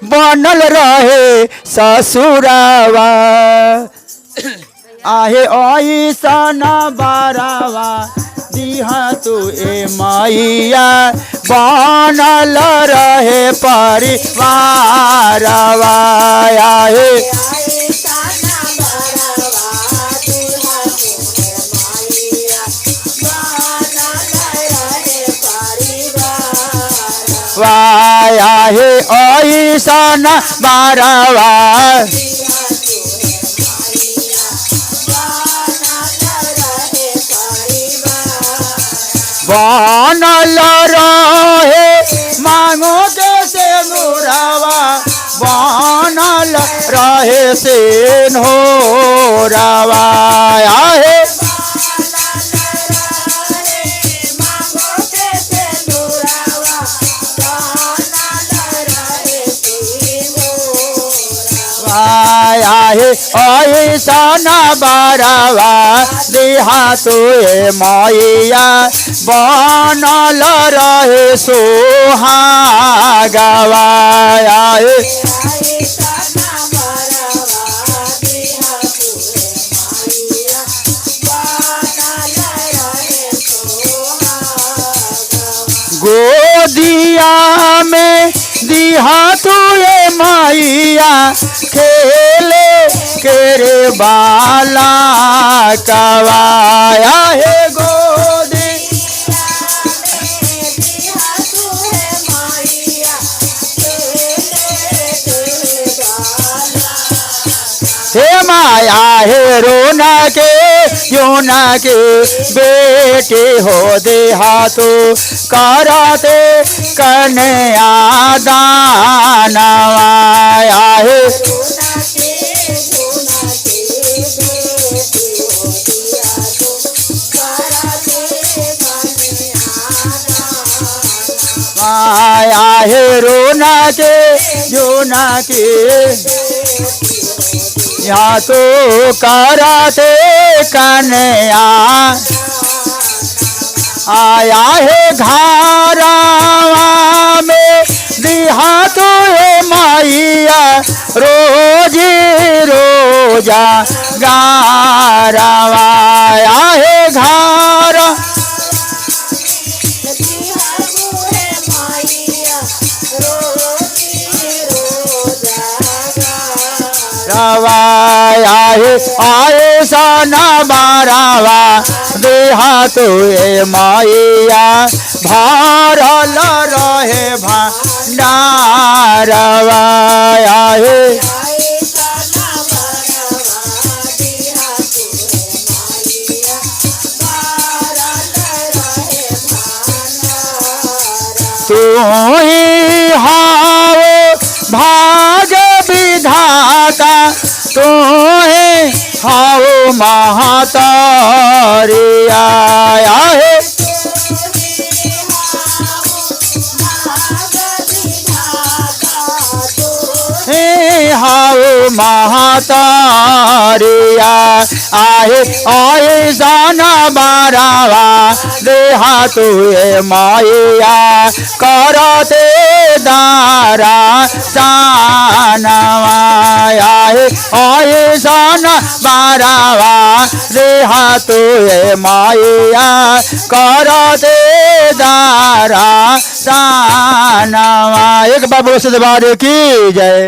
बनल रहे ससुरावा। आहे ऐसन बारावा दिहा तू ए मैया बनल रहे परिवारवा। आहे वाया हे ऐसन बारावा बनल रहे मांगो के से मुरावा बनल रहे से नोरावा। आहे आया हे ऐसन बारावा दिहा तुए मैया बनल रहे सोहागवा। आए गोदिया में दिहा तुए मैया खेले केरे बाला कवाया हे गोदी हे माया हे रोना के योना के बेटे हो देहातो करते कन्या दानवाया हे माया हे रोना के योना के या तो करते कन्या आया है घरावा में दिहा तो हे मैया रोजी रोजा गारवा। आया है घर रवाया हे आए सना बारावा देहा तुए मैया भरल रहे भंडारवा। आए तू ही हाओ भाग विधाता तू ही हाओ महातारिया। आहे हे हाओ महातारिया आहे आए जाना बारावा देहा तुए माया करते दारा सानवा। आए आए जाना बारावा देहा तुए माया करते दारा सानवा। एक बाबू से दरबार की जय।